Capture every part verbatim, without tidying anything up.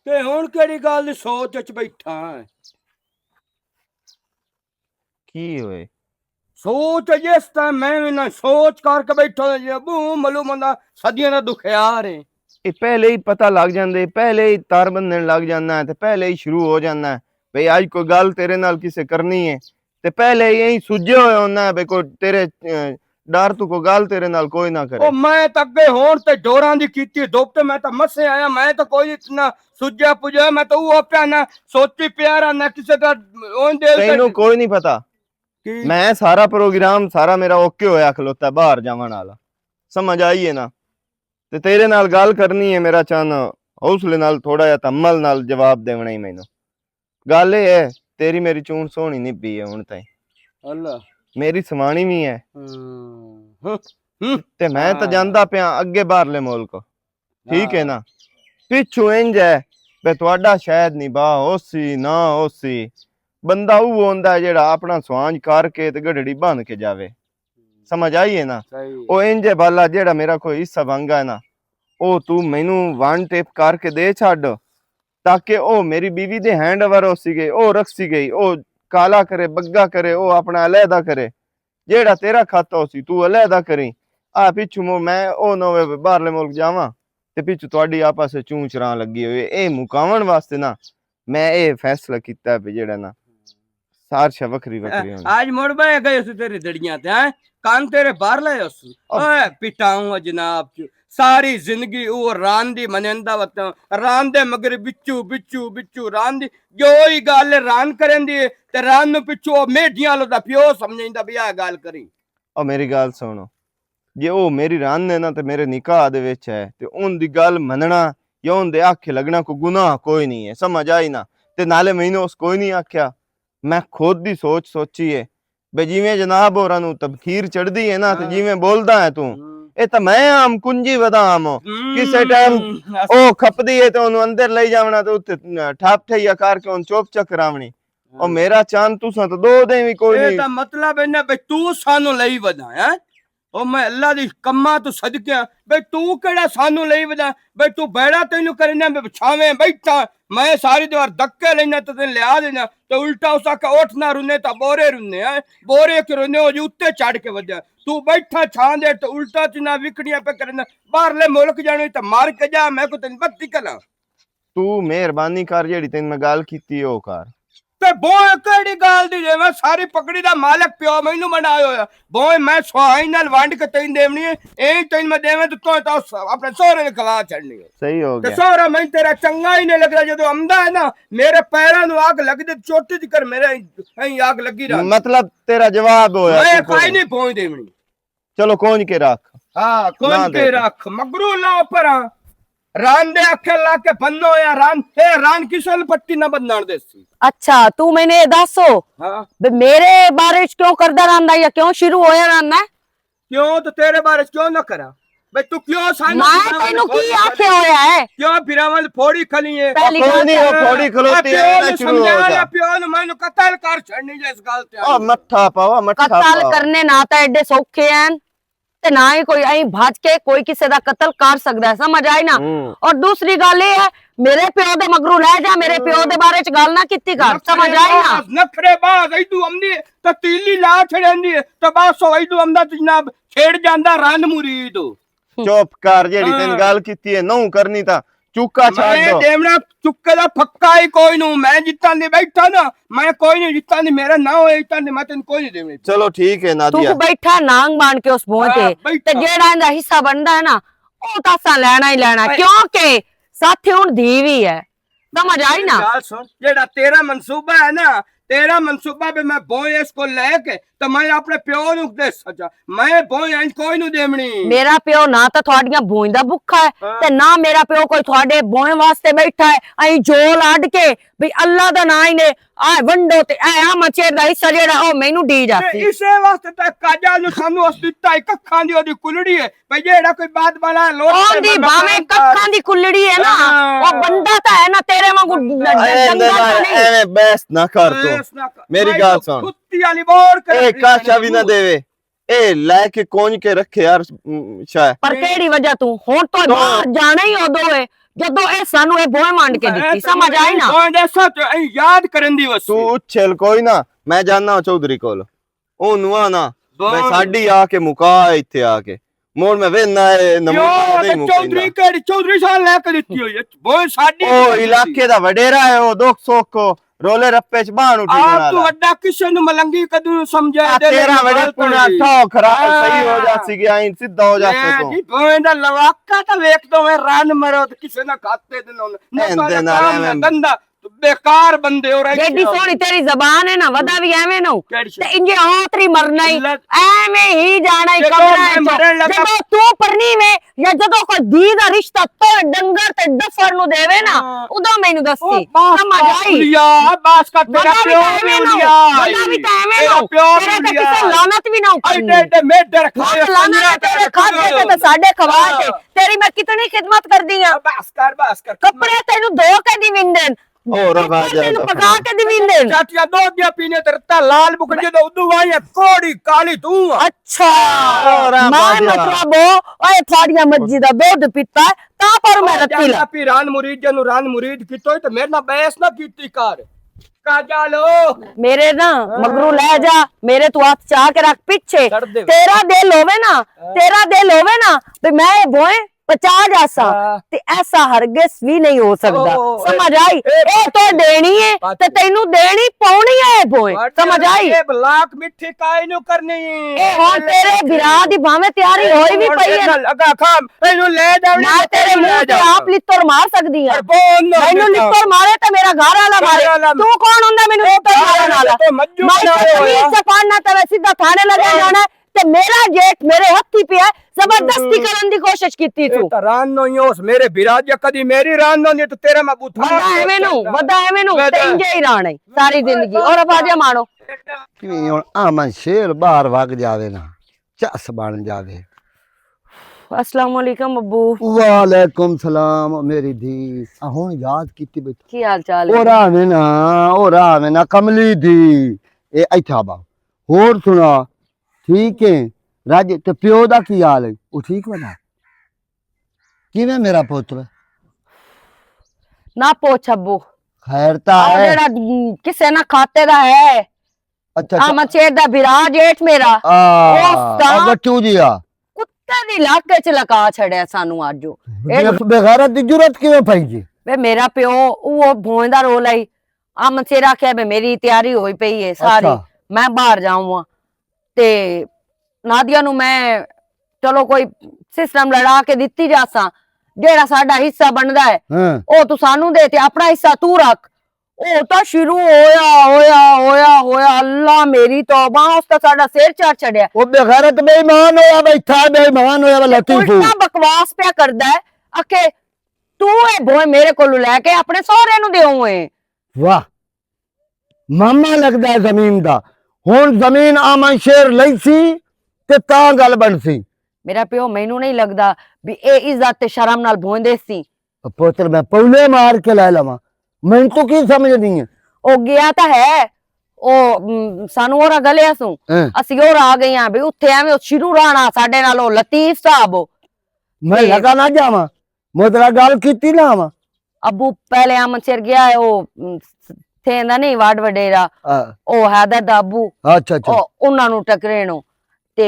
تے ہن کیڑی گل دی سوچ وچ بیٹھا ہے؟ کی ہوئے؟ سوچ جس ٹائم میں وی نہ سوچ کر کے بیٹھا ہاں جی، ابو ملو مندا صدیاں دا دکھیار ہے۔ یہ پہلے ہی پتہ لگ جاندے، پہلے ہی تار بندھن لگ جانا ہے تے پہلے ہی شروع ہو جانا ہے۔ بھئی، اج کوئی گل تیرے نال کسے کرنی ہے تے پہلے ہی یہی سجے ہوئے ہونا ہے، بھئی کوئی تیرے، اے، ڈر تو کوئی گل تیرے نال کوئی نہ کرے۔ او، میں تاں اگے ہون تے ڈوراں دی کیتی دھپ تے میں تاں مسے آیا، میں تاں کوئی اتنا سجیا پجیا، میں تاں او پیا نہ سوچی پیا رہا، نہ کسے دا اون دے تینوں کوئی نہیں پتا۔ کی؟ میں سارا پروگرام، سارا میرا اوکے ہویا کھلوتا ہے باہر جاون والا۔ سمجھ آئی ہے نا؟ تے تیرے نال گل کرنی ہے، میرا چن حوصلے نال، تھوڑا جہا تمل نال جواب دیونا ہی مینوں۔ گل اے ہے، تیری میری چون سوہنی نبھی ہے ہن تائیں۔ اللہ۔ میری سوانی وی ہے۔ ہم، ہم، ہم۔ تے میں تاں ہاں۔ جاندا پیاں اگے باہرلے ملک۔ ٹھیک ہے ہاں۔ نا؟ پچھو انج ہے، پہ تہاڈا شاید نبھا ہوسی، نہ ہوسی۔ بندہ او ہوندا ہے جیڑا اپنا سوانج کر کے تے گڈڑی بن کے جاوے۔ سمجھ آئی ہے نا؟ صحیح۔ او انج ہے بھالا جیڑا میرا کوئی حصہ بنگا ہے نا، او تو مینوں ون ٹیپ کر کے دے چھڈ، تاکہ او میری بیوی دے ہینڈ اوور ہو سی گئی، او رکھ سی گئی، او کالا کرے، بگا کرے، او اپنا علیحدہ کرے۔ جیڑا تیرا کھاتا ہو سی، تو علیحدہ کریں۔ آ پچھو مو-، میں او نوے باہرلے ملک جاواں، تے پچھو تہاڈی آپس وچ چوں چراں لگی ہوئی ہے۔ اے مکاون واسطے نا، میں اے فیصلہ کیتا ہے بھی جیڑا نا، سارشا وکھری وکھری ہونی۔ آج مڑ بہ گئے اس تیرے دڑیاں تے، ہیں؟ کان تیرے باہر لے اس۔ اب اوئے، پٹاؤں جناب کیوں؟ ساری زندگی او ران دی منیندا وتاں، ران دے مگر بچو، بچو، بچو، ران دی، جو ہی گل ران کرن دی، تے ران نو پچھو او میڈیاں لو دا پیو سمجھیندا بھی آ گل کری۔ او میری گل سنو، جے او میری ران نے نا تے میرے نکاح دے وچ ہے، تے اون دی گل مننا یا اون دے آکھے لگنا کوئی گناہ کوئی نہیں ہے، سمجھ آئی نا؟ تے نالے میں نے اس کوئی نہیں آکھیا، میں خود دی سوچ سوچی ہے، بے جیویں جناب ہوراں نوں تبخیر چڑھدی ہے نا، تے ہاں۔ جیویں بولدا ہے توں، ہوں۔ اے تاں میں عام کنجی ودا عام۔ ہوں۔ کسے ٹائم او کھپدی ہے تے اونوں اندر لئی جاونا تے اتھے ٹھپ ٹھیا کر کے اون چپ چکراونی۔ او ہاں۔ میرا چان تساں تے دو دیں وی کوئی اے نہیں۔ تاں مطلب ہے نا بے تو سانوں لئی ودا ہے۔ او میں اللہ دی کماں تو صدقے ہاں۔ بھئی تو کیڑا سانوں لئی ودا؟ بھئی تو بیڑا تینوں کرنا میں بچھاویں بیٹھا۔ میں ساری دیوار دھکے لینا تے تینوں لیا دینا۔ تے الٹا اس آکھا اٹھ نہ رنے تا بورے رنے ہیں۔ بورے کے رنے ہو جی اُتے چڑھ کے ودیا۔ تو بیٹھا چھاں دے تے الٹا تے نہ وکڑیاں پہ کرنا۔ باہرلے ملک جانے تے مار کے جا، میں کو تینوں بتی کلا۔ تو مہربانی کر، جیڑی تین میں گل کیتی او کر۔ تے بوئے کیڑی گل دی جے میں ساری پکڑی دا مالک پیو مینوں بنایا ہویا۔ بوئے میں سوہائی نال ونڈ کے تین دیونی ہے، اے تین میں دیویں تے تو تو اپنے سہرے دے کلا چھڑنی ہے۔ صحیح ہو تے گیا۔ سہرا میں تیرا چنگا ہی نہیں لگدا، جدوں آمدا ہے نا میرے پیراں نوں اگ لگدی، چوٹی دی کر میرے ایں اگ لگی رہندی۔ مطلب تیرا جواب ہویا، میں تو کوئی کوئی نہیں پہنچ دیونی۔ چلو کونج کے رکھ۔ ہاں، کونج کے رکھ، مگرو لا پراں۔ ران دے اکھے لا کے بنو یا ران، اے ران کسے نوں پٹی نہ بنن دے سی۔ اچھا، تو میں نے یہ دسو، ہاں۔ بے میرے بارے چ کیوں کردا رہندا یا کیوں شروع ہویا رہندا ہے؟ کیوں تو تیرے بارے چ کیوں نہ کرا؟ بے تو کیوں سانو میں تینوں کی آکھیا ہویا ہے؟ کیوں بھراواں دی پھوڑی کھلی ہے؟ پہلی گل نہیں، وہ پھوڑی کھلوتی ہے، پیو نوں شروع ہو سمجھا گیا۔ پیو نوں مینوں قتل کر چھڑنی جے اس گل تے آ۔ مٹھا پاوا، مٹھا قتل پاوا۔ کرنے نہ تے ایڈے سوکھے ہیں۔ تے نہ ہی کوئی ایں بھج کے کوئی کسے دا قتل کر سکدا ہے، سمجھ آئی نا؟ ہوں۔ اور دوسری گل یہ ہے، میرے پیو دے مگروں لے جا، میرے پیو دے بارے چ گل نہ کیتی کر، سمجھ آئی نا؟ نخرے باز، نخرے باز، ایدو امدی تے تیلی لا چھڑیندی ہے، تے بس او ایدو امدا تے جناب چھڑ جاندا رن مرید۔ چپ کر، جیڑی تین ہاں۔ گل کیتی ہے، نہ کرنی تا چکا چھڈ میں دو۔ دیونا چکے دا پھکا ہی کوئی نو، میں جتنا نہیں بیٹھا نا، میں کوئی نہیں جتنا نہیں میرا نہ ہوئے، جتنا نہیں میں تین کوئی نہیں دیونا۔ چلو ٹھیک ہے تو نادیا۔ بیٹھا نانگ بان کے اس بوئے ہاں، تے، تے بیٹھا۔ جیڑا ایندا حصہ بندا ہے نا، او تاساں لینا ہی لینا، اے۔ کیونکہ ساتھی ہن دی وی ہے۔ سمجھ آئی نا؟ گل سن، جیڑا تیرا منصوبہ ہے نا، تیرا منصوبہ بھی میں بوئے اس کو لے کے تے میں اپنے پیو نوں دے سجا۔ میں بوئے انج کوئی نوں دیونی۔ میرا پیو نہ تے تہاڈیاں بوئیں دا بھکھا ہے، ہاں۔ تے نہ میرا پیو کوئی تہاڈے بوئیں واسطے بیٹھا ہے۔ ایں جول اڈ کے، بھئی اللہ دا ناں ہی نے، آ ونڈو تے اے آ مچیر دا حصہ جیڑا، او مینوں ڈی تے جاسی۔ اسے واسطے تے کاجا نوں سانوں اس دتا ہی ککھاں دی اودی کلڑی ہے۔ بھئی جیڑا کوئی بات بنا لوٹ اون دی بھاویں ککھاں دی کلڑی ہے نا، ہاں۔ او بندہ تاں ہے نا، تیرے وانگوں ڈ-، ڈ-، اے ڈنگر تاں نہیں۔ ایویں بحث نہ کر تو۔ بحث نہ کر۔ میری گل سن۔ کتی والی بور کر اے کاشا بھی نہ دیوے۔ اے لے کے کونج کے رکھے یار، م، شاہ۔ پر کیڑی وجہ تو؟ ہن تو تو باہر جانا ہی ادو ہے، جدوں اے سانو اے بوئے ونڈ کے دتی، سمجھ آئی نا؟ بوئے دے ساتھ اے یاد کرن دی وسی۔ تو اچھل کوئی نہ، میں جانا چودھری کول۔ او نواں نا، بوئے ساڈی آ کے مکا ایتھے آ کے۔ مڑ میں وینا اے نمبر یار، نہیں مکیندا۔ چودھری کیڑی؟ چودھری شاہ لے کے دتی ہوئی ہے۔ بوئے ساڈی او علاقے دا وڈیرا ہے، او دکھ سکھ کو رولے رپے چ باہن اٹھی آپ بنا تو لا۔ وڈا کسے نوں ملنگی کدوں سمجھا آ دے تیرا لگی وڈے بات پونا ہوئی۔ ٹھاک خراب ہاں۔ صحیح ہو جا سی گیا، این سیدھا ہو جا میں سکو۔ جی بوئیں دا لواقہ تا ویکھ دو، میں رن مرو تے کسے نہ کھاتے دے نہ ہونے۔ نہ ایں تو دے نال کام نہ ایویں دندا، تو بیکار بندے ہو رہے جیڈی ہو۔ سوہنی تیری زبان ہے نا، ودا بھی ایویں نو۔ کیڑی تے شے؟ انجے آتری مرنا ہی، اللہ ایویں ہی جانا ہی جدوں قبراں میں وچ۔ مرن لگا جدوں تو پرنی میں یا جدوں کوئی دھی دا رشتہ تو ڈنگر تے ڈفر نو دیوے نا، ہاں۔ ادوں مینوں دسی۔ او باس سمجھ کر آئی؟ بولیا، باس کر تیرا ودا بھی پیو تو ایویں نو، بولیا۔ ودا بھی تو ایویں تیرا نو۔ پیو تیرے تے بولیا۔ کسے لعنت بھی نہ اترنی۔ ایڈے ایڈے میڈر کھایا بس لعنت سنگیا ہے تیرے تیرے کھاتے پیو تے، تے ساڈے کھوا تے۔ ہاں۔ تیری میں کتنی خدمت کردی ہاں۔ بس کر، بس کر۔ کپڑے تینوں دھو کے دی ویندن۔ او ربا جا تینوں پکا کے دی ویندن۔ چاچیا دو دیا پینے تے رتا لال بک جے تو ادو وائی کوڑی کالی تو۔ اچھا۔ او ربا ماں جا۔ مطلب او، اے تھاڑیاں مرضی دا دودھ پیتا ہے، تاں پر میں او رتی لا۔ جاندا پی ران مرید جے نو ران مرید کیتو تے میرے نال بحث نہ کیتی کر۔ کا جالو۔ میرے نا ہاں۔ مگروں لے جا، میرے تو ہاتھ چا کے رکھ پیچھے۔ کر دے۔ تیرا دل ہووے نا، ہاں۔ تیرا دل ہووے نا، تے میں اے بوئے پچا جاساں، ہاں۔ تے ایسا ہرگز وی نہیں ہو سکدا۔ او، سمجھ آئی؟ اے اے تو دینی ہے، بات تے تینوں دینی پونی ہے اے بوئے۔ بات سمجھ آئی؟ اے بلاک مٹھی کائی نو کرنی ہے۔ اے ہن تیرے بھرا دی بھاویں تیاری ہوئی وی پئی ہے۔ لگا کھام، اینو لے جاونے نہ تیرے منہ تے آپ لتر مار سکدی ہے۔ مینوں لتر مارے تے میرا گھر والا مارے۔ تو کون ہوندا مینوں لتر مارن والا؟ میں تمیز سے پڑھنا تے میں سیدھا تھانے لگا جانا ہے۔ تے میرا جیٹ میرے ہتھی پیا ہے، زبردستی کرن دی کوشش کیتی تو۔ تاں ران نو ہی اس میرے بھرا جے کدی میری ران نو نہیں تو تیرا میں بوتھا ودا ایویں نو، ودا ایویں نو، تے انجے ہی ران ہے ساری زندگی۔ اور اب آ جا مانو۔ کیویں ہن آمن شیر باہر وگ جاوے نا، چس بن جاوے۔ السلام علیکم ابو۔ وعلیکم سلام میری دھی۔ آ ہن یاد کیتی بیٹھا۔ کی حال چال ہے؟ او راہ میں نا، او راہ میں نا کملی دی۔ اے ایتھا با۔ ہور سنا، ٹھیک ہے؟ راج تے پیو دا کی حال ہے؟ او ٹھیک بنا؟ کیویں میرا پوتر؟ نہ پوچھ ابو۔ خیر تا آ ہے۔ جڑا کسے نہ کھاتے دا ہے۔ اچھا، اچھا۔ آمد شیر دا بھرا جیٹھ میرا۔ آ، اس دا آ گٹو جی آ۔ کتے دی لک وچ لکا چھڑیا سانو اج۔ اے بے-، بغیرت دی جرات کیویں پئی جی؟ وے میرا پیو، او بھوئیں دا رول آئی۔ آمد شیر آکھیا، "بے میری تیاری ہوئی پئی ہے ساری۔ اچھا۔ میں باہر جاؤں ہاں۔ تے نادیہ نو میں، چلو کوئی سسٹم لڑا کے دتی جاساں۔ جیڑا ساڈا حصہ بندا ہے، ہاں۔ او تو سانو دے تے اپنا حصہ تو رکھ۔" او تاں شروع ہویا، ہویا، ہویا، ہویا، اللہ میری توبہ، اس تاں ساڈا سر چڑھ چھڈیا۔ او بے غیرت بے ایمان ہویا، بے ایمان ہویا، بے لطیف۔ الٹا بکواس پیا کردا ہے، اکھے تو اے بھوئے میرے کولوں لے کے اپنے سہرے نوں دیوں اے۔ واہ، ماما لگدا ہے زمین دا۔ ہن زمین آمن شیر لئی سی تے تاں گل بن سی۔ میرا پیو مینوں نہیں لگدا بھی اے عزت تے شرم نال بھوئیں دے سی۔ پتر میں پولی مار کے لے لواں، میں تو کی سمجھ نہیں ہے۔ او گیا تاں ہے، او، م، سانو اور گلیا سوں۔ ہاں۔ اسی اور آ گئے ہاں، بھی اتھے ایویں او شروع رانا ساڈے نال او لطیف صاحب۔ میں تے لگا نہ جاواں، میں تیرا گل کیتی نہ آواں۔ ابو پہلے امن سر گیا ہے، او، م، تھے دا نہیں وڈ وڈیرا۔ ہاں۔ او حیدر دا ابو۔ اچھا، اچھا۔ او، انہاں نوں ٹکرینو۔ تے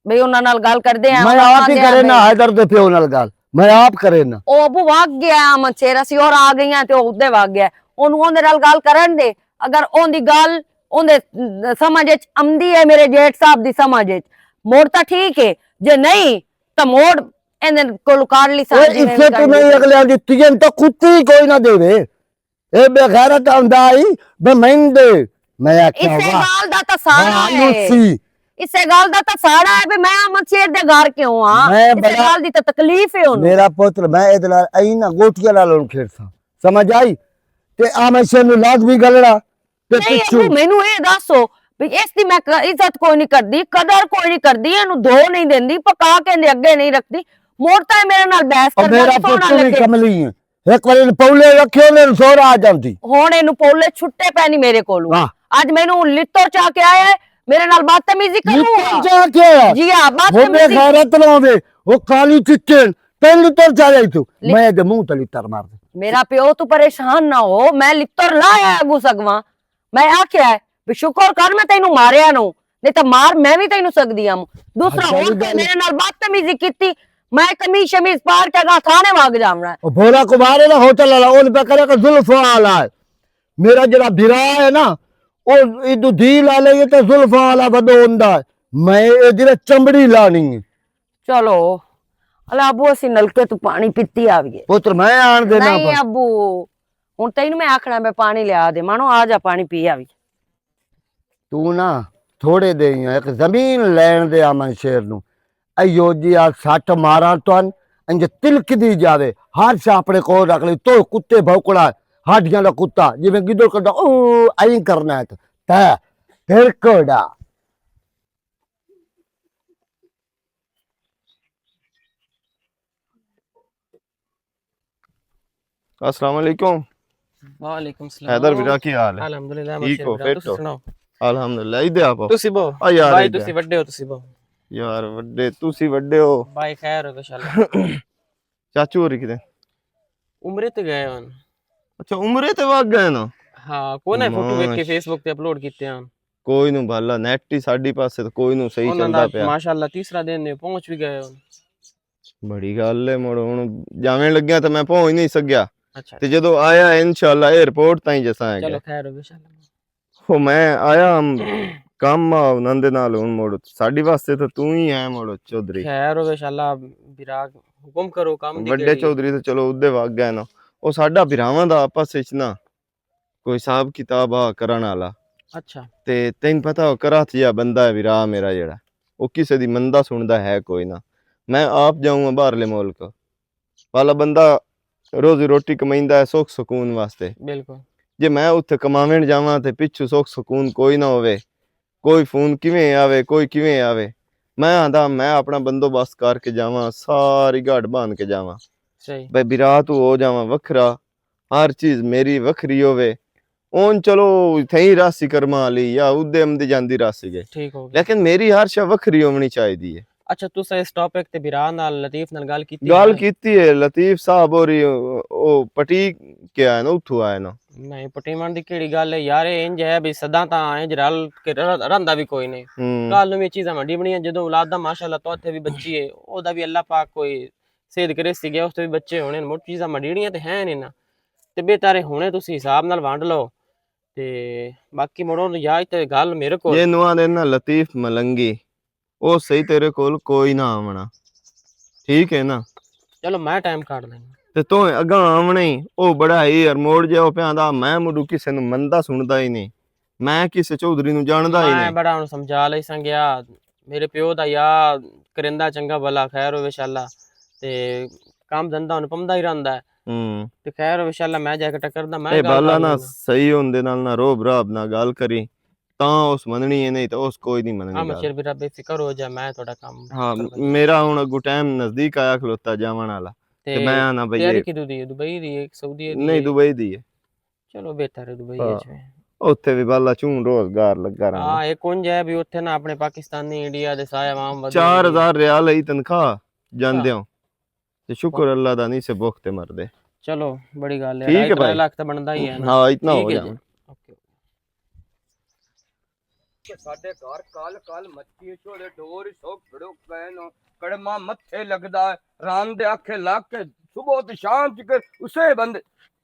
بھئی انہاں نال گل کردے آں، میں آپ ہی کرے نا حیدر دے پیو نال گل، میں آپ کرے نا۔ او ابو واگ گیا امن سر، اسی اور آ گئیاں تے او اودے واگ گیا۔ اونوں اوندے نال گل کرن دے، اگر اوندی گل اوندے سمجھ وچ امدی ہے، میرے جیٹھ صاحب دی سمجھ وچ، موڑ تاں ٹھیک ہے، جے نہیں تاں موڑ ایندے کول کر لی سا۔ عزت نہیں اگلیاں دی، تین تاں کتی کوئی نہ دے۔ اے بے غیرت آندا آئی، بے مہندے۔ میں آکھیا، اسے واہ، گل دا تاں سارا واہ، ہے۔ لوسی۔ اسے گل دا تاں سارا ہے، بے میں امن شیر دے گھر کیوں ہاں؟ میں اسے بڑا گل دی تاں تکلیف ہے انہوں۔ میرا پتر، میں اے دلال، اے نہ گوٹیاں نال انہوں کھیڑ سا۔ سمجھ آئی؟ تے امن شیر نوں لازمی گلڑا۔ تے نہیں، پچھو ابو، مینوں اے دسو، بھی اس دی میں ک-، عزت کوئی نہیں کردی، قدر کوئی نہیں کردی، اینوں دھو نہیں دیندی، پکا کے اندے اگے نہیں رکھدی، موڑ تاں میرے نال بحث او کردا میرا سوہنا پتر بھی لگے۔ کملی ہے۔ ایک واری پولی رکھے نے سور آ جاندی۔ ہن اینوں پولی چھٹے پے نہیں میرے کولوں۔ واہ۔ اج مینوں لتر چا کے آیا ہے، میرے نال بدتمیزی کروں؟ لکھن چاہ کے آیا؟ جی ہاں، بدتمیزی۔ غیرت نہ ہوے، وہ کالی چٹن، پہلو تر چاہ جائی تو۔ میں دے منہ تے لتر مار دے۔ میرا پیو تو پریشان نہ ہو، میں لتر لا آیا اگوں سگواں۔ میں آکھیا ہے، بھی شکر کر میں تینوں ماریا نو، نہیں تے مار میں بھی تینوں سگدی ہاں۔ دوسرا ہن تے میرے نال بدتمیزی کیتی، میں قمیض شمیض پار کے اگاں تھانے واگ جاونا ہے۔ او بھولا کمار ہے نا ہوٹل والا، اون پہ کرے کہ زلفاں والا ہے۔ میرا جڑا بھرا ہے نا، او ادو دی لا لے تے زلفاں والا بدو ہوندا ہے۔ میں اے جڑا چمڑی لانی ہے۔ چلو، الا ابو، اسی نلکے تو پانی پیتی آویے۔ پتر، میں آن دینا نہیں پر۔ ابو، ہن تینوں میں آکھنا میں پانی لیا دے، مانو آ جا پانی پی آویے۔ تو نا، تھوڑے دے ہی ایک زمین لین دے امن شیر نو۔ ایو جی آ سٹ ماراں تن، انج تلک دی جاوے، ہر شا اپنے کول رکھ لئی، تو کتے بھوکڑا، ہڈیاں دا کتا، جویں گدڑ کردا، او، این کرنا ہے تے، تے، پھر کوڑا۔ السلام علیکم۔ وعلیکم السلام۔ حیدر ویرا، کی حال ہے؟ الحمدللہ، ٹھیک ہو، فٹ ہو؟ سناؤ۔ الحمدللہ، ایدے آپ ہو؟ تسی بہو۔ آ یار، بھائی، ایدے۔ تسی وڈے ہو، تسی بہو۔ یار، وڈے، تسی وڈے ہو۔ بھائی، خیر ہو، انشاءاللہ۔ چاچو ہوری کدے؟ عمرے تے گئے ہن۔ اچھا، عمرے تے وگ گئے نا؟ ہاں، کوئی نہ، فوٹو ویکھ کے ماش- فیس بک تے اپلوڈ کیتے ہن۔ کوئی نو بھالا، نیٹ ہی ساڈی پاسے تے کوئی نو صحیح انہاں چلدا دا پیا۔ ماشاءاللہ تیسرا دن نے پہنچ بھی گئے ہن۔ بڑی گل ہے، مڑ ہن جاویں لگیا تے میں پہنچ نہیں سکیا۔ اچھا۔ تے جدوں آیا، انشاءاللہ ایئرپورٹ تائیں جساں ہے چلو، گیا۔ خیر ہو، انشاءاللہ۔ او میں آیا، ہم کم آ انہاں دے نال، ہن مڑ ساڈی واسطے تے تو ہی ہے مڑ چودھری۔ خیر ہو، انشاءاللہ، برا حکم کرو، کم دی وڈے گھڑی۔ چودھری تے چلو اودے وگ گئے نا۔ او ساڈا بھراواں دا آپس وچ نا کوئی حساب کتاب آ کرن والا۔ اچھا۔ تے تین پتہ ہو، کراچی آ بندہ ہے، ویرا میرا جڑا، او کسے دی مندا سندا ہے کوئی نہ۔ میں آپ جاؤں ہاں باہرلے ملک، والا بندہ روزی روٹی کمائندا ہے سکھ سکون واسطے۔ بالکل۔ جے میں اتھے کماون جاواں تے پچھوں سکھ سکون کوئی نہ ہووے، کوئی فون کیویں آوے، کوئی کیویں آوے، میں آندا میں اپنا بندوبست کر کے جاواں، ساری گھڑ بان کے جاواں۔ صحیح۔ بھائی، برا تو ہو جاواں وکھرا، ہر چیز میری وکھری ہووے۔ اون چلو، تھیں راسی کرما لی یا اودے امدی جاندی راسی گئے۔ ٹھیک ہو گیا۔ لیکن میری ہر شے وکھری ہونی چاہیدی ہے۔ اچھا، تساں اس ٹاپک تے برا نال، لطیف نال گل کیتی گل ہے؟ کیتی ہے، لطیف صاحب ہوری، او پٹی کے آئے نا، اتھوں آئے نا۔ نہیں، پٹیمن دی کیڑی گل ہے یار، اے انج ہے بھی سدا تاں انج رل کے ر-، رہندا بھی کوئی نہیں۔ ہوں۔ کل نوں وی چیزاں ونڈی بنیاں، جدوں اولاد دا ماشاءاللہ تو اتھے بھی بچی ہے، او دا بھی اللہ پاک کوئی سید کرے سی گیا، اس تے بھی بچے ہونے، مڑ چیزاں منڈیڑیاں تے ہیں نہیں نا۔ تے بہتر ہے ہنے تسی حساب نال ونڈ لو۔ تے باقی مڑو یا تے گل میرے کول۔ یہ نواں دے نا لطیف ملنگی، او صحیح تیرے کول کوئی نہ آونا۔ ٹھیک ہے نا؟ چلو میں ٹائم کاٹ لینا۔ تے تو اگاں آونا ہی، او بڑا ہی یار موڑ جے او پیا آندا، میں مڈو کسے نو مندا سندا ہی نہیں۔ میں کسے چوہدری نو جاندا ہی میں نہیں۔ بڑا ہن سمجھا لئی سنگیا، میرے پیو دا یا کرندا چنگا بھلا خیر ہوے شالا۔ تے کام دھندا ہن پمدا ہی رہندا ہے۔ ہوں۔ تے خیر ہوے شالا، میں جا کے ٹکردا، میں اے گل بالا کر نہ لینا۔ صحیح ہوندے نال نہ روب راب نہ گل کری، تاں اس مننی ہے، نہیں تاں اس کوئی نہیں مننی ہاں، گل۔ مشیر بھی رب فکر ہو جا، میں تہاڈا کام ہاں، کر لینا۔ میرا ہن اگوں ٹائم نزدیک آیا کھلوتا جاون والا۔ تے تے میں آنا بھائی تیاری اے کدوں دی ہے؟ دبئی دی ہے، سعودی عرب دی نہیں، ہے؟ دبئی دی ہے۔ چلو بہتر ہے دبئی ہاں۔ وچ میں۔ اوتھے بھی بالا چون روزگار لگا رہنا۔ ہاں، ایک کنج ہے بھی اوتھے نا اپنے پاکستانی، انڈیا دے سارے عوام ودے چار ہزار ریال ہی تنخواہ جاندے ہاں۔ ہو۔ تے شکر اللہ دا نہیں سے بھوک تے مردے۔ چلو، بڑی گل ہے۔ ٹھیک ہے ڈھائی ترے بھائی۔ لاکھ تے بندا ہی ہے نا۔ ہاں، اتنا ٹھیک ہو ہے جانا۔ جی۔ اوکے۔ کہ ساڈے گھر کل کل مچھی چھوڑے ڈور سوک چھڑو پین، کڑما متھے لگدا ہے، ران دے آکھے لگ کے صبح تے شام تک اسے بندے۔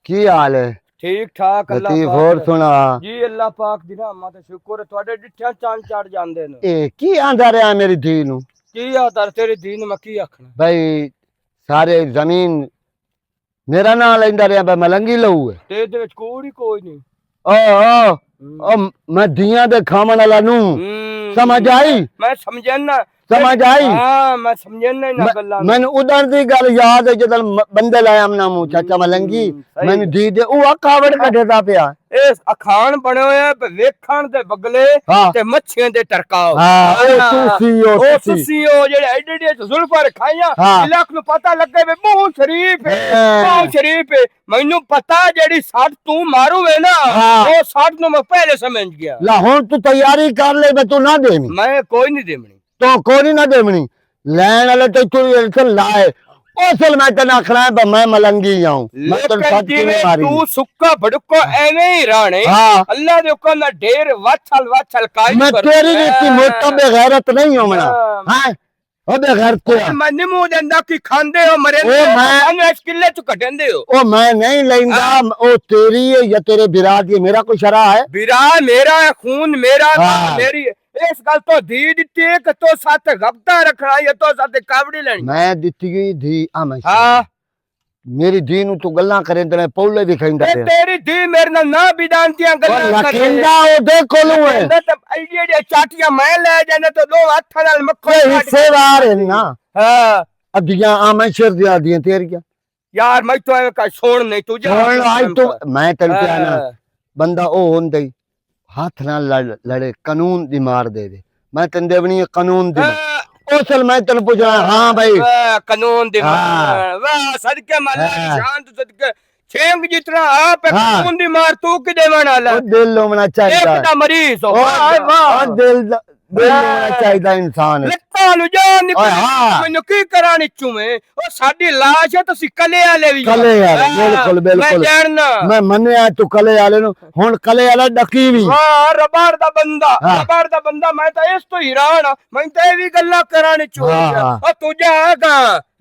کی حال ہے؟ ٹھیک ٹھاک، اللہ لطیف، پاک اور ہے۔ سنا؟ جی، اللہ پاک دی رحمت ہے، شکر ہے، تہاڈے ڈٹھیاں چن چڑھ جاندے نے۔ اے کی آندا رہیا میری دھی نو؟ کی آندا تیری دھی نو، میں کی آکھنا؟ بھائی، سارے زمین میرا نام لیندا رہیا، بھائی ملنگی لو ہے۔ تے دے وچ کوڑ ہی کوئی نہیں۔ او، او، ہوں۔ او، میں دیاں دے کھاون والا نوں۔ ہوں۔ سمجھ آئی؟ میں سمجھنا، سمجھ آئی؟ ہاں، میں سمجھن نہیں نہ میں-، گلاں نوں۔ مینوں ادھر دی گل یاد ہے، جدوں م-، بندے لایا امنا موں، چاچا ملنگی، ہم، صحیح۔ مینوں دی دے، او آ کاوڑ کڈھے دا پیا۔ اے اکھان بنے ہوئے ہیں، پہ ویکھن دے بگلے ہاں۔ تے مچھیاں دے ٹرکاؤ۔ ہاں، او ہاں۔ تسی ہو، او تسی۔ تسی ہو، جڑے ایڈے ایڈے زلفاں رکھائیاں، ہاں۔ علاقے نوں پتہ لگے وے بہت شریف ہے، ہاں۔ بہت شریف ہے۔ مینوں پتہ جڑی سٹ تو مارو ہے نا، ہاں۔ او سٹ نوں میں پہلے سمجھ گیا۔ لا، ہن تو تیاری کر لے، میں تو نہ دیونی۔ میں کوئی نہیں دیونی۔ تو کوئی نہیں نہ دیونی۔ لین والے تو تو یہ تو لائے۔ اصل میں تینا آخنا ہے، ب-، میں ملنگی آؤں۔ میں تینا لیکن سچ کیویں جی ماری۔ تو سکا بھڑکا ایویں ہی رانے۔ ہاں۔ اللہ دے حکم نال ڈھیر وچھل وچھل کائی میں کرنا۔ تیری جیسی موٹا بے غیرت نہیں ہوں منا۔ ہاں۔ ہاں؟ او بے غیرت تو ہے۔ میں نہیں منہ دیندا کہ کھاندے ہو، مرے او ہو، میں پتہ نہیں اس قلعے چ کٹندے ہو۔ او میں نہیں لیندا، ہاں۔ او تیری ہے یا تیرے برا دی ہے، میرا کوئی شرع ہے؟ برا میرا ہے، خون میرا، ہاں۔ میری اس گل تو دی دتی ہے کہ تو ساتھ غبطہ رکھنا یا تو ساتھ کاوڑی لینی۔ میں دتی گئی دی آ میں ہاں۔ میری دی نوں تو گلاں کریں تے پولے دکھائیں اے دے۔ تیری دی میرے نال نہ بیدان دیاں او گلاں کرے۔ لکھندا او دے کولوں ہے۔ لکھندا تے ایڈی ایڈی چاٹیاں میں لے جانا تو دو ہتھاں نال مکھن اے کڈ حصے کے وار ہے نا۔ ہاں۔ ادیاں آ میں شر دیاں دیاں تیریاں۔ یار، میں تو ایویں کا سن نہیں، تو جا سن، آج تو میں تینوں کہنا، ہاں۔ بندہ او ہوندے ہی ہاتھ نہ لڑ-، لڑے، قانون دی مار دے دے۔ میں تینوں دیونی ہے قانون دی مار۔ ہاں۔ او چل، میں تینوں پوچھنا، ہاں بھائی۔ واہ، قانون دی ہاں۔ مار۔ واہ، صدقے مالا دی ہاں۔ شان تو صدقے۔ چھینگ جتنا آپ ہے، ہاں۔ قانون دی مار تو کی دیون والا؟ او دل لومنا چاہیدا۔ ایک دا مریض ہو۔ او واہ، واہ۔ او دل دا دل ہونا چاہیدا انسان۔ لتاں نوں جان نکل، اوئے ہاں۔ مینوں کی کرانی چویں؟ او ساڈی لاش ہے، تسی کلے والے وی ہو۔ کلے والے، ہاں، بالکل، میں بالکل۔ جاننا۔ میں منیا تو کلے والے نوں، ہن کلے والا ڈکی وی۔ واہ، ربڑ دا بندہ، ہاں۔ ربڑ دا بندہ، میں تاں اس تو حیران ہاں۔ میں تاں اے وی گلاں کرانی چویں۔ ہاں، ہاں۔ او تو جا گا،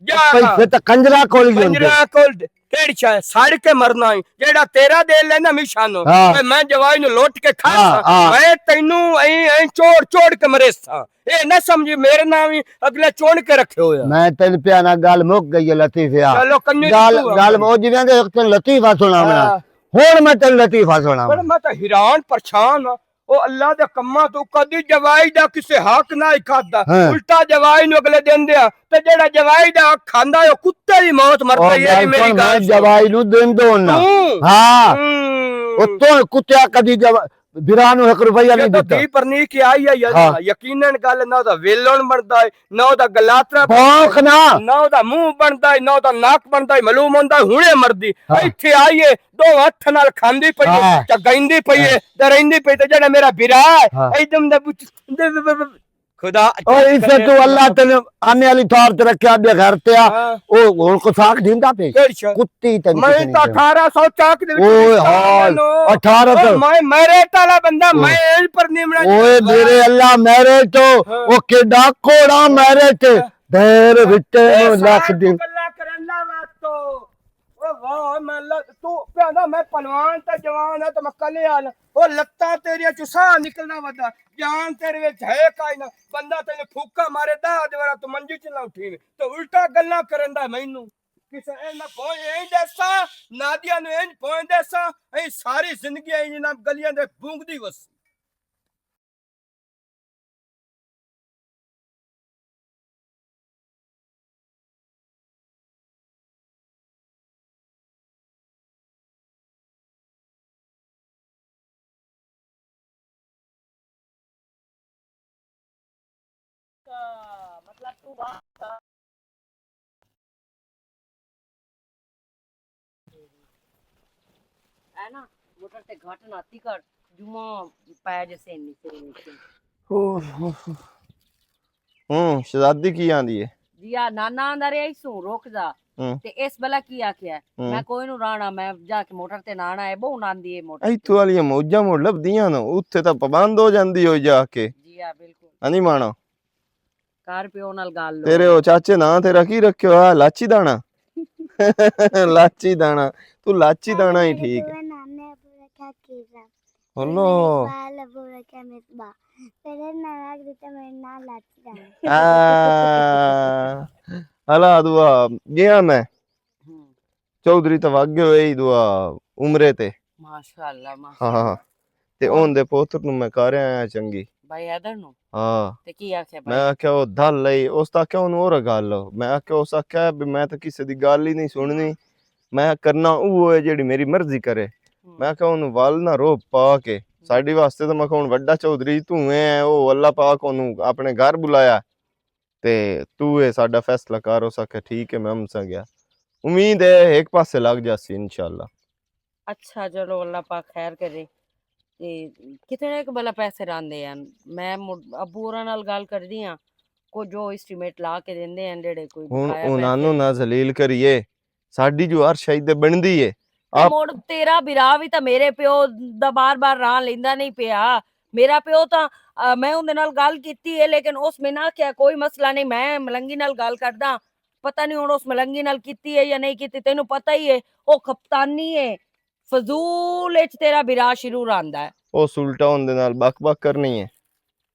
جا گا۔ پیسے تاں کنجرا کول ہی ہوندے۔ کنجرا کول دے۔ کیڑی شے سڑ کے مرنا ہے؟ جیڑا تیرا دل ہے نا مشان، ہاں۔ میں جوائی نوں لوٹ کے کھا ہاں، ساں۔ ہاں۔ میں تینوں ایں، ایں چوڑ چوڑ کے مریساں۔ اے نہ سمجھی میرے نام ہی اگلے چون کے رکھے ہوئے۔ میں تین پیانا گل مک گئی ہے لطیفیا۔ چلو، کنجو گل، جتو ہے۔ گل او جویں دے ایک تین لطیفہ سناونا۔ ہاں۔ ہن میں تین لطیفہ سناونا۔ پر میں تو حیران پریشان ہاں۔ او اللہ دے کماں تو کدی جوائی دا کسے حق نہ ہی کھادا۔ ہاں۔ الٹا جوائی نوں اگلے دن دیا۔ تے جیڑا جوائی دا حق کھاندا ہے، او کتے دی موت مردا ہے، یہ بھی میری گل سن۔ جوائی نوں دن دو نا۔ ہاں۔ ہوں۔ او تو کتیا کدی جوا-، برا نوں ایک روپیہ نہیں دتا۔ دی پرنی کی آئی ہے، یقیناً گل نہ دا ویلن بندا ہے، نہ دا گلاترا بندا ہے، نہ دا منہ بندا ہے، نہ دا ناک بندا ہے، معلوم ہوندا ہے، ہنے مردی۔ ہاں۔ ایتھے آئی ہے، دو ہتھ نال کھاندی پئی ہے، ہاں۔ چگائندی پئی ہے، ہاں۔ تے رہندی پئی تے جیڑا میرا برا ہے، ہاں۔ ایدم دا بچ-، خدا او عزت تو اللہ تیرے آنے والی تھار تے رکھیا بے غیرتیا۔ ہاں۔ او ہن کو ساکھ دیندا پے۔ کتی تینوں میں کچھ نہیں تو دیندا۔ اٹھارہ سو چاک دے وچ اوئے حال، اٹھارہ سو۔ او میں میرے تالا بندہ، میں اے پر نیمنا اوئے میرے اللہ میرے تو، ہاں۔ او کیڈا کوڑا میرے تے، ہاں۔ دیر وچ نوں لکھ دین۔ گلاں کرن لا وقت۔ او واہ، میں ل-، تو پہندا میں پہلوان تے جوان ہاں تے میں کلے آ ل-، او لتاں تیریاں چوں ساہ نکلنا ودا، جان تیرے وچ ہے کائنا، بندہ تینوں پھوکا مارے دہ دیوارا تو منجی چ نہ اٹھی وے، تو الٹا گلاں کرن دا مینوں۔ کسے اے نہ پوئے ایں دیسا، نادیاں نوں انج پوئے دیسا، ایں ساری زندگی ایں نہ گلیاں دے بونگدی وسی۔ مطلب تو بات اے نا، موٹر تے گھٹ نہ آتی کر، جمعہ پے جے سین نہیں سین نہیں۔ اوہ، اوہ، اوہ۔ ہوں، شہزادی کی آندی ہے؟ جی آ نانا آندا رہیا، اس سوں رک جا۔ ہوں۔ تے اس بلا کی آکھیا ہے؟ ہوں۔ میں کوئی نوں رانا، میں جا کے موٹر تے نانا ہے، بہو ناندی ہے موٹر تے۔ ایتھوں والیاں موجاں مڑ لبدیاں نو، اتھے تاں پابند ہو جاندی ہوئی جا کے۔ جی آ، بالکل۔ ہاں جی مانا۔ کر پیو نال گل۔ تیرے او چاچے ناں تیرا کی رکھیو آ؟ لاچی دانا۔ لاچی دانا۔ تو لاچی دانا ہی ٹھیک ہے۔ اللہ۔ میرے ناں رکھ دیتا، میرے ناں لاچی دانا۔ آ، اللہ دعا گیا میں۔ چوہدری تو واگے ہوئے ہی دعا عمرے تے۔ ماشاءاللہ، ہاں، ہاں، ہاں۔ تے اون دے پوتر نوں میں کر آیا چنگی۔ بھائی حیدر نو؟ ہاں۔ تے کی آکھیا بھائی؟ میں آکھیا، "او دل لئی، اس تاں کیوں نو اور گل ہو؟" میں آکھیا، "اس آکھیا بھی میں تاں کسے دی گل ہی نہیں سننی، میں کرنا او ہے جیڑی میری مرضی کرے۔" میں آکھیا، "اونوں ول نہ رو پا کے، ساڈے واسطے تاں میں آکھیا ہن وڈا چودھری تو ہے، او اللہ پاک اونوں اپنے گھر بلایا، تے تو اے ساڈا فیصلہ کر۔" اس آکھیا، "ٹھیک ہے، میں امساں گیا۔" امید ہے ہک پاسے لگ جاسی انشاءاللہ۔ اچھا، چلو، اللہ پاک خیر کرے۔ تے کتنے ک بلا پیسے راندے ہیں؟ میں مڑ ابو ہوراں نال گل کردی ہاں، کو جو ایسٹیمیٹ لا کے دیندے ہیں، جڑے کوئی ہن بقایا انہاں پیسے نوں نہ ذلیل کریے، ساڈی جو ہر شے تے بندی ہے۔ تے آپ مڑ تیرا بھرا وی تاں میرے پیو دا بار بار راہ لیندا نہیں پیا۔ میرا پیو تاں، آ، میں اوندے نال گل کیتی ہے، لیکن اس میں نہ کیا کوئی مسئلہ نہیں، میں ملنگی نال گل کردا۔ پتہ نہیں ہن اس ملنگی نال کیتی ہے یا نہیں کیتی، تینوں پتہ ہی ہے، او کپتانی ہے، فضول اچ تیرا بھرا شروع رہندا ہے۔ او سلٹا اوندے نال بک بک کرنی ہے،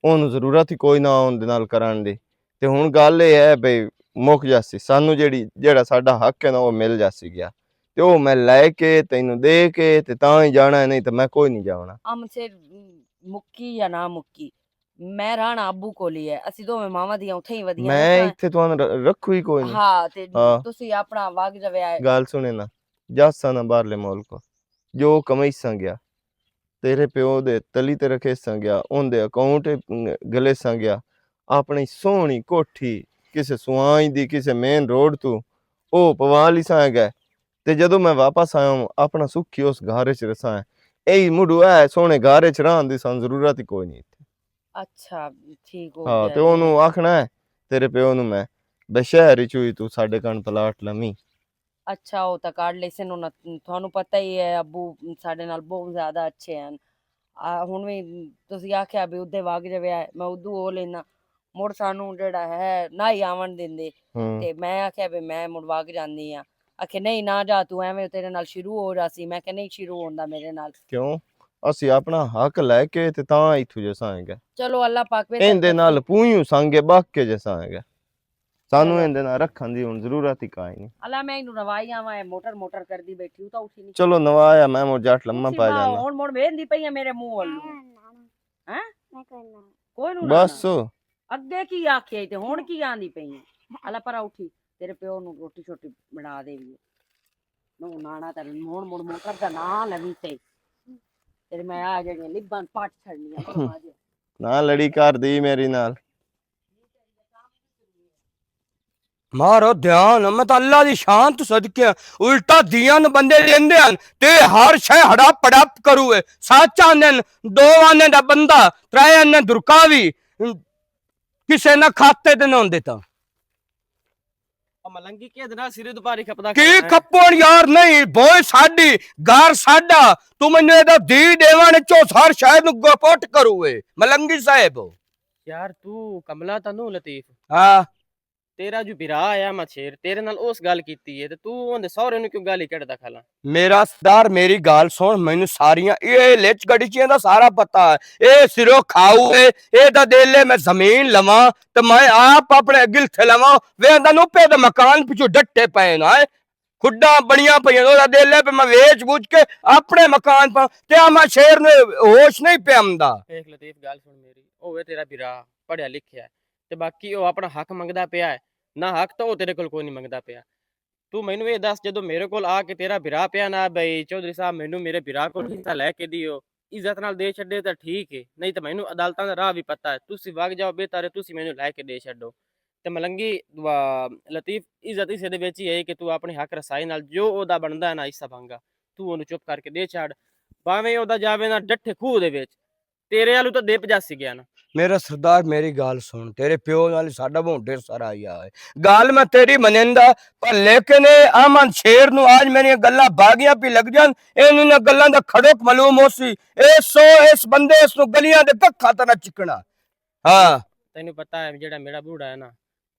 اونوں ضرورت ہی کوئی نہ اوندے نال کرن دی۔ تے ہن گل اے ہے بھئی مک جاسی، سانوں جیڑی، جیڑا ساڈا حق ہے نا، او مل جاسی گیا۔ تے او میں لے کے، تینوں دے کے، تے تاں ہی جانا ہے، نہیں تے میں کوئی نہیں جانا۔ ام سے مکی یا نہ مکی، میں رہنا ابو کول ہی ہے، اسی دوویں ماواں دیاں اتھے ہی ودیاں میں رہساں۔ اتھے تانوں ر-، رکھو ہی کوئی نہیں۔ ہاں، تے ہاں۔ تسی اپنا وگ جویا ہے۔ گل سنے نا، جاساں نا باہرلے ملک، جو کمائیساں گیا، تیرے پیو دے تلی تے رکھیساں گیا، اوندے اکاؤنٹ گلیساں گیا، اپنی سوہنی کوٹھی کسے سوائیں دی، کسے مین روڈ تو، او پوا لیساں گئے۔ تے جدوں میں واپس آیا ہوں، اپنا سکھی اس گھر وچ رساں ہے۔ اے مڈو ہے، سوہنے گھر وچ رہن دی سان ضرورت ہی کوئی نہیں اتھے۔ اچھا، ٹھیک ہو ہاں، گیا تے جی۔ اونوں آکھنا ہے، تیرے پیو نوں میں، بے شہر وچ ہوئی تو ساڈے کن پلاٹ لمی۔ اچھا، او تاں کڈ لیسن، انہاں، تہانوں پتہ ہی ہے، ابو ساڈے نال بہت زیادہ اچھے ہیں۔ آ، ہن وی تسی آکھیا بھی ادھے وگ جویا ہے، میں ادو او لینا۔ مڑ سانوں جیڑا ہے، نہ ہی آون دیندے۔ ہوں۔ تے میں آکھیا بھی میں مڑ وگ جاندی ہاں۔ آکھے، "نہیں، نہ جا، تو ایویں تیرے نال شروع ہو جاسی۔" میں کہ، "نہیں شروع ہوندا میرے نال۔" کیوں؟ اسی اپنا حق لے کے تے تاں ایتھوں جیسا آئیں گے۔ چلو، اللہ پاک بہتر ایندے کرسی۔ نال پوئیوں سانگے بک کے جیسا آئیں گے۔ سانوں چلو۔ ایندے نال رکھن دی ہن ضرورت ہی کائے نہیں۔ اللہ، میں اینوں نوائی آواں، اے موٹر موٹر کردی بیٹھی، او تاں اٹھی نہیں۔ چلو، نوایا، میں مڑ جٹ لمہ اٹھی پا ماں، جانا۔ ہن مڑ ویندی پئی اے میرے منہ ول نوں۔ ہاں؟ میں کوئی نہ۔ کوئی نوں بس۔ نہ۔ اگے کی آکھیا تے ہن کی آندی پئی اے؟ اللہ پرا اٹھی، تیرے پیو نوں روٹی شوٹی بنا دے وی۔ نو نانا تے ہن مڑ موٹر دا ناں لوی تے۔ تیرے میں آ جڑیاں لباں پٹ چھڑنیاں، پرا آ جا۔ نہ لڑی کر دی میرے نال۔ مارو دھیان، میں تاں اللہ دی شان تو صدقے ہاں۔ الٹا دیاں نوں بندے لیندے ہن، تے ہر شے ہڑپ ہڑپ کرو ہے۔ سچ آندے ہن، دو آندے دا بندہ، ترے آندے درکاوی، کسے نہ کھاتے تے نہ ہوندے تاں۔ او ملنگی کے دنا سری دوپاری کھپدا کی کھڑا ہے؟ کھپون یار نہیں، بوئے ساڈی، گھر ساڈا، تو مینوں اے دا دی دیوان چو ہر شے نوں گپٹ کرو ہے، ملنگی صاحب۔ یار تو کملا تاں نو لطیف۔ ہاں۔ تیرا جو بھرا آیا مچھیر، تیرے نال اس گل کیتی ہے، تے تو اوندے سہرے نوں کیوں گالی کڈدا کھلا؟ میرا سردار، میری گل سن، مینوں ساریاں اے لچ گڑچیاں دا سارا پتہ ہے۔ اے سرو کھاؤ ہے، اے دا دل ہے میں زمین لواں، تے میں آپ اپنے گلتھے لواں، ویندا نوں پے دے مکان پچھوں ڈٹے پئے نا، اے کھڈاں بنیاں پئیاں، او دا دل ہے پے میں ویچ بوجھ کے اپنے مکان پا، تے آ مچھیر نوں ہوش نہیں پیا آندا۔ دیکھ لطیف، گل سن میری، او ہے تیرا بھرا، پڑھیا لکھیا ہے۔ تے باقی او اپنا حق منگدا پیا ہے، نہ حق تاں او تیرے کول کوئی نہیں منگدا پیا۔ تو مینوں اے دس، جدوں میرے کول آ کے تیرا بھرا پیا نا، بھائی چوہدری صاحب، مینوں میرے بھرا کول حصہ لے کے دیو، عزت نال دے چھڈے تاں ٹھیک ہے، نہیں تاں مینوں عدالتاں دا راہ وی پتہ ہے، تسی وگ جاؤ، بہتر ہے تسی مینوں لے کے دے چھڈو۔ تے ملنگی وا-، لطیف، عزت اسے دے وچ ہی ہے کہ تو اپنے حق رسائی نال جو او دا بندا ہے نا حصہ بھانگا، تو اونوں چپ کر کے دے چھڈ، باویں او دا جاوے نا ڈٹھے کھوہ دے وچ، تیرے آلو تاں دپ جاسی گیا نا۔ میرا سردار، میری گل سن، تیرے پیو نال ساڈا بہت ڈھیر سارا آیا ہے۔ گل میں تیری منیندا، پر لیکن اے امن شیر نو آج میریاں گلاں باغیاں پی لگ جان، اینوں انہاں گلاں دا کھڑک معلوم ہو سی۔ اے سو اس بندے اس نو گلیاں دے ککھاں تے نہ چکنا۔ ہاں۔ تینوں پتہ ہے جیڑا میرا بوڑھا ہے نا،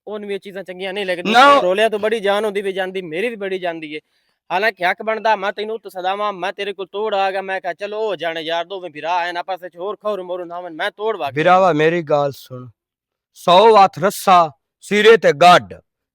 اون وی چیزاں چنگیاں نہیں لگدیاں۔ نہ۔ رولیاں تو بڑی جان ہوندی وی جاندی، میری وی بڑی جاندی ہے۔ حالانکہ حق بندا، میں تینوں تو صداواں، میں تیرے کول توڑ آ گیا، میں کہا، "چلو، او جانے یار، دوویں بھرا ہیں، آپس وچ ہور کھور مورو نہ ہون، میں توڑ واگ۔" بھراوا، میری گال سن، سو ہاتھ رسا، سرے تے گڈ،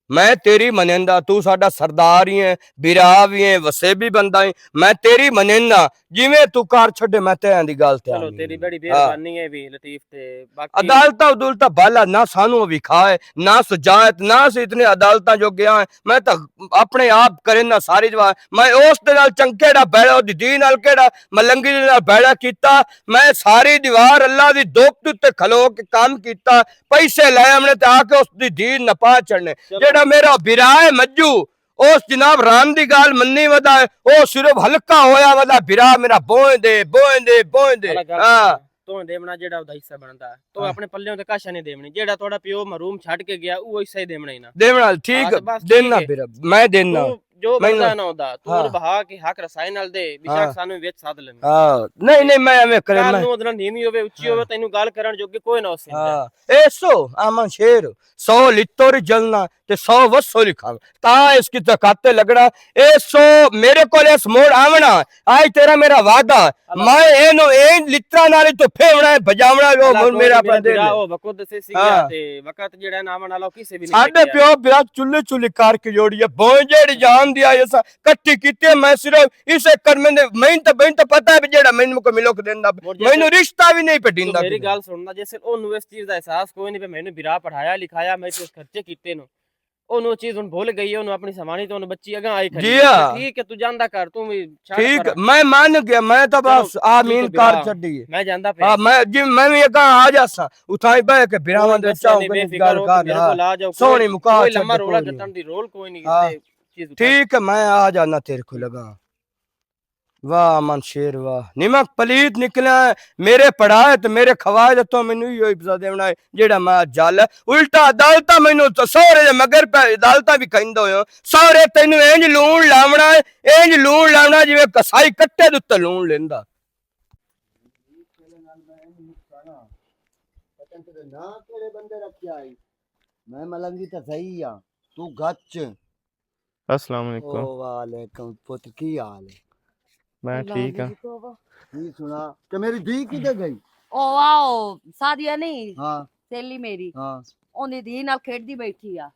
میں تیری منیندا، تو ساڈا سردار ہی ہے، بھرا وی ہے، وسیبی بندہ ہی، میں تیری منیندا، جویں تو کار چھڈے، میں تیرے دی گل تے چلو، آمین۔ تیری بڑی ہاں۔ مہربانی ہے بھی لطیف تے باقی عدالتاں عدالتاں بالا نہ سانو وکھا ہے، نہ سجا ہے، نہ اسی اتنے عدالتاں جو گیا ہے۔ میں تاں اپنے آپ کرے نہ ساری دیوار، میں اس دے نال چنکے دا بیڑا، دی دی نال کیڑا ملنگی دے نال بیڑا کیتا۔ میں ساری دیوار اللہ دی دوک دے تے کھلو کے کام کیتا۔ پیسے لے آمنے تے آ کے اس دی دی نپا چڑھنے۔ چلو۔ جیڑا میرا برا ہے مجو، اس جناب رام دی گال منی ودا ہے، او صرف ہلکا ہویا ودا برا میرا بوئیں دے، بوئیں دے، بوئیں دے۔ والا گل ہاں۔ سن، تو دیونا جیڑا اودا حصہ بندا ہے۔ تو ہاں۔ اپنے پلیوں تے کاشا نہیں دیونی۔ جیڑا تہاڈا پیو مرحوم چھڈ کے گیا، او حصہ ہی دیونا ہی نہ۔ دیونا، ٹھیک، بس، بس، دینا ٹھیک ہے۔ پھر میں دینا۔ تو جو میں بندا نہ ہوندا، تو ہاں۔ بہا کے حق رسائی نال دے، بے شک ہاں۔ سانو وچ ساتھ لیویں۔ ہاں، نہیں، نہیں، میں ایویں کرے، کل میں نوں اودا نیوی ہوے، اچھی ہاں۔ ہوے، تینوں گل کرن جو کہ کوئی نہ ہو سکدا۔ ہاں۔ اے سو، آمن شیر، سو لتو ری جلنا، تے سو وسو لکھاں۔ تاں اس کی تکاتے لگنا، اے سو میرے کول اس موڑ آونا، آج تیرا میرا وعدہ، اللہ۔ میں اینو این لترا نال تو پھیونا ہے، بجاونا ہے، وہ اللہ من تو میرا میرا اپنا دل بھرا ہے۔ ہو، وقت دسے سی ہاں۔ گیا تے وقت جڑا ہے نا آون والا، وہ کسے بھی نہیں ساڈے ٹکیا۔ پیو برا چولہے چولہے کر کے جوڑی ہے، بوئے جیڑی جان دی آئی اساں کٹھی کیتی ہے، میں صرف اسے کر میں نے، میں تو، میں تو پتہ ہے بھی جیڑا مینوں کو ملک دیندا، مڑ جے مینوں تے رشتہ بھی نہیں پہ تو ڈیندا میری پیا۔ گل سننا، جے سر اونوں اس چیز دا احساس کوئی نہیں پہ، مینوں برا پڑھایا لکھایا، میں تے اس خرچے کیتے نو۔ اونوں چیز ہن بھول گئی ہے، اونوں اپنی سمانی تو اونوں بچی اگاں آئی کھڑی جی ہے۔ ہاں۔ ٹھیک ہے، تو جاندا کر، تو بھی چھڑ ٹھیک، پر۔ میں مان گیا، میں تو چلو، بس ٹھیک ہے، آمین کر برا۔ چھڈی ہے۔ میں جاندا پیا۔ ہاں، میں جی، میں بھی اگاں آ جاساں، اتھاں ہی بہ کے براواں کوئی دے مسئلہ چاہوں نہیں، کہ بے فکر گل ہو، کر میرے ہاں۔ کول آ جاؤ، سوہنی کوئی، مکا کوئی چھڈ لمبا رولا کوئی جتن نہیں۔ دی رول کوئی نہیں، ہاں۔ تے چیز اتھاں ٹھیک ہے، میں آ جانا تیرے کو لگا۔ واہ من شیر واہ، نمک پلیت نکلا ہے، میرے پڑھائے تے میرے کھوائے تے تو مینوں ہی ہوئی بزا دیونا ہے، جیڑا میں جل ہے۔ الٹا عدالتاں مینوں تو سورے دے مگر پہ عدالتاں بھی کھیندا ہویا۔ سورے تینوں انج لون لاونا ہے، انج لون لاونا جویں کسائی کٹے دے تے لون لیندا۔ پتہ نہیں تیرے ناں کیڑے بندے رکھیا ہے۔ میں ملنگی تے صحیح ہاں، تو گچ۔ السلام علیکم۔ او وعلیکم پتر، کی حال ہے؟ میں اللہ ٹھیک ہاں۔ کی سنا کہ میری دھی کدھر گئی؟ او واو، سادیا نہیں، ہاں۔ سہیلی میری۔ ہاں۔ اوندی دھی نال کھیڈدی بیٹھی آ۔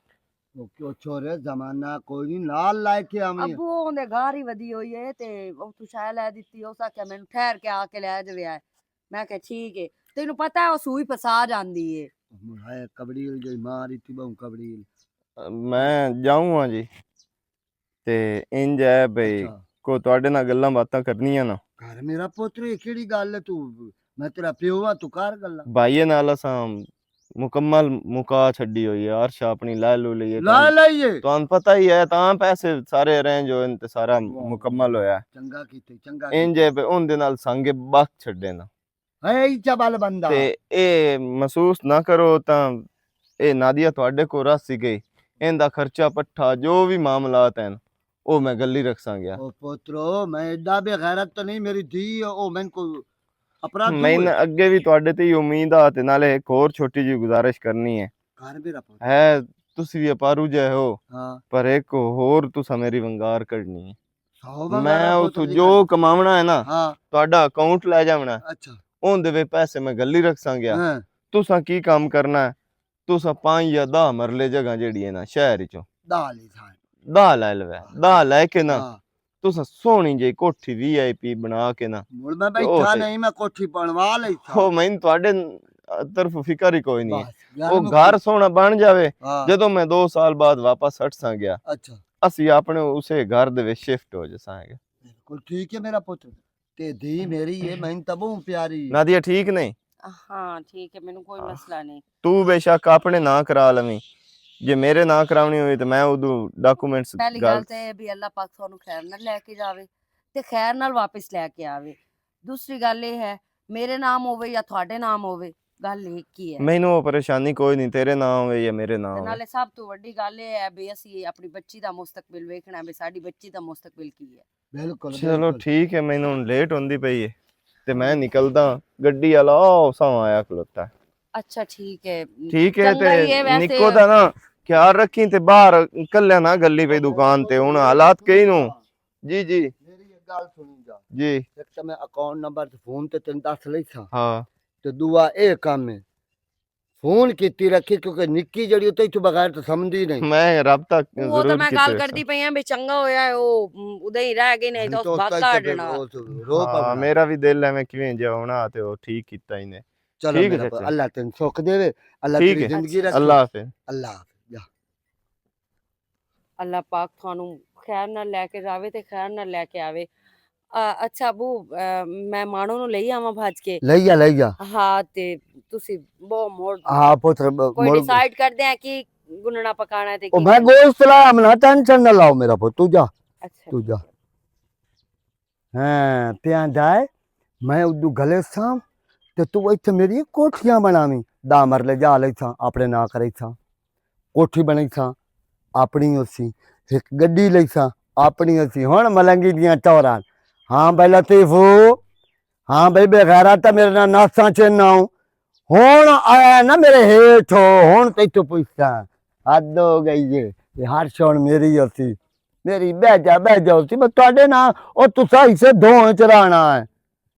او کیوں چھوڑے، زمانہ کوئی نہیں، نال لے کے آویں۔ ابو اوندے گھر ہی ودی ہوئی ہے تے او تو شاید لے دتی، اس آکھیا مینوں ٹھہر کے آ کے لے جاوے آئے۔ میں کہیا ٹھیک ہے۔ تینوں پتہ ہے او سوئی پسا جاندی ہے۔ ہائے کبڑیل جی، مار اتی بہوں کبڑیل۔ میں جاؤں ہاں جی۔ تے انج ہے بھئی، اچھا۔ کو تہاڈے نال گلاں باتاں کرنیاں نا۔ گھر میرا پوتر، یہ کیڑی گل ہے؟ تو، میں تیرا پیو ہاں، تو کر گلاں۔ بھائی نال اساں مکمل مکا چھڈی ہوئی ہے، عرش اپنی لے لو لئی ہے۔ لے لئی ہے۔ تہانوں پتہ ہی ہے، تاں پیسے سارے ارینج ہوئے تے سارا واہ۔ مکمل ہویا۔ چنگا کیتے، چنگا انج کیتے۔ ہے بھئی، ان دے نال سانگے بخت چھڈے نا۔ ہے ہی چبل بندہ۔ تے اے محسوس نہ کرو تاں اے نادیہ تہاڈے کول رہ سی گئی۔ ایندا خرچہ پٹھا جو وی معاملات ہن، او میں گلی رکھساں گیا۔ او پوترو، میں ایڈا بے غیرت تو نہیں، میری دھی او میں کو اپرادھی میں ہوئے۔ اگے وی تہاڈے تے ہی امید آ، تے نالے ایک ہور چھوٹی جی گزارش کرنی ہے۔ گھر میرا پوترو۔ ہے، تسی وی اپارو جے ہو، ہاں۔ پر ایک ہور تساں میری ونگار کڈنی ہے۔ سو بندہ میں رکھو اتھوں تو جو کماونا ہے نا، ہاں۔ تہاڈا اکاؤنٹ لے جاونا ہے۔ اچھا۔ اون دے وچ پیسے میں گلی رکھساں گیا۔ ہاں۔ تساں کی کام کرنا ہے؟ تساں پانچ یا دہ مرلے جگہ جیڑی ہے نا شہر وچوں، دہ لے سائیں۔ دہ لے لوے۔ ہاں۔ دہ لے کے نا، ہاں۔ تساں سوہنی جئی کوٹھی وی آئی پی بنا کے نا۔ مڑ میں تے او بیٹھا صحیح۔ نہیں، میں کوٹھی بنوا لئی تھا۔ او میں تہاڈے طرف فکر ہی کوئی نہیں۔ بس، گل او مکی۔ گھر سوہنا بن جاوے، ہاں۔ جدوں میں دو سال بعد واپس ہٹساں گیا، اچھا۔ اسی اپنے اسے گھر دے وچ شفٹ ہو جاساں گے۔ بالکل ٹھیک ہے میرا پتر۔ تے دھی میری ہے، میں تبوں پیاری۔ نادیہ ٹھیک نہیں؟ ہاں، ٹھیک ہے، مینوں کوئی ہاں۔ مسئلہ نہیں۔ تو بے شک اپنے ناں کرا لویں، جے میرے ناں کراونی ہوئی تے میں ادو ڈاکومنٹس پہلی گل گل تے اے بھی اللہ پاک تھانوں خیر نال لے کے جاوے تے خیر نال واپس لے کے آوے۔ دوسری گل اے ہے، میرے نام ہووے یا تہاڈے نام ہووے، گل ایک ہی ہے۔ مینوں او پریشانی کوئی نہیں، تیرے نام ہووے یا میرے نام تے ہووے۔ نالے سب تو وڈی گل اے ہے بھی اسی اپنی بچی دا مستقبل ویکھنا ہے، بھی ساڈی بچی دا مستقبل کی ہے۔ بالکل، چلو بالکل۔ ٹھیک ہے، مینوں ہن لیٹ ہوندی پئی ہے تے میں نکلدا، گڈی والا او ساں آیا کھلوتا ہے۔ اچھا، ٹھیک ہے۔ ٹھیک ہے، چنگا تے ہی ہے ویسے۔ نکو دا نا خیال رکھیں تے باہر کلیا نہ گلی پئی دکان تے، ہن حالات کئی نو۔ جی، جی۔ میری ایک گل سنی جا۔ جی۔ ایک تے میں اکاؤنٹ نمبر تے فون تے تینوں دس لئی سا۔ ہاں۔ تے دوا اے کم ہے۔ فون کیتی رکھی، کیونکہ نکی جڑی اتھے اتھوں بغیر تو سمجھدی نہیں۔ میں رب تک وہ تو ضرور میں کیتے گل ویسے۔ کردی پئی ہاں، بھی چنگا ہویا ہے، وہ، م، ادھر ہی رہ گئے، نہیں تو اس تو بکا اتھے اڈنا۔ وہ تو رو ہاں، پونا۔ میرا بھی دل ایویں کیویں جیا ہونا، تے وہ ٹھیک کیتا ہی نے۔ چلو ٹھیک ہے میرا چاچا۔ اللہ تینوں سکھ دے، اللہ ٹھیک تیری ہے۔ زندگی رکھے۔ اللہ حافظ۔ اللہ حافظ۔ جا۔ اللہ پاک تھانوں خیر نال لے کے جاوے تے خیر نال لے کے آوے۔ آ، اچھا ابو، آ، میں مانو نوں لئی آواں بھج کے؟ لئی آ، لئی آ۔ ہاں، تے تسی بہت موڑ ہاں، پتر، ب-، کوئی موڑ ڈیسائیڈ کردے ہیں کہ گننا پکانا ہے تے او، کی میں کرنا؟ گوشت لایا، منا ٹینشن نہ لاؤ میرا پتر، تو جا۔ اچھا، تو جا۔ ٹھیک ہے۔ ہاں، پیاں جائے، میں ادو گلے ساں، تے تو اتھے میری کوٹھیاں بناویں، دہ مرلے جا لئی ساں، اپنے ناں کرے ساں۔ کوٹھی بنائی ساں، اپنی ہوسی، ایک گڈی لئی ساں، اپنی ہوسی۔ ہن ملنگی دیاں ٹوراں۔ ہاں بھائی لطیفو، ہاں بھائی بے غیرت، تے میرے نال ناساں چ نہ ہو۔ ہن آیا نا میرے ہیٹھ ہو، ہن تے تو پوچھساں۔ حد ہو گئی ہے، یہ ہر شون میری ہوسی۔ میری بہ جا، بہ جا ہوسی، میں تہاڈے نال، او تساں اسے دھوئیں چ رہنا ہے۔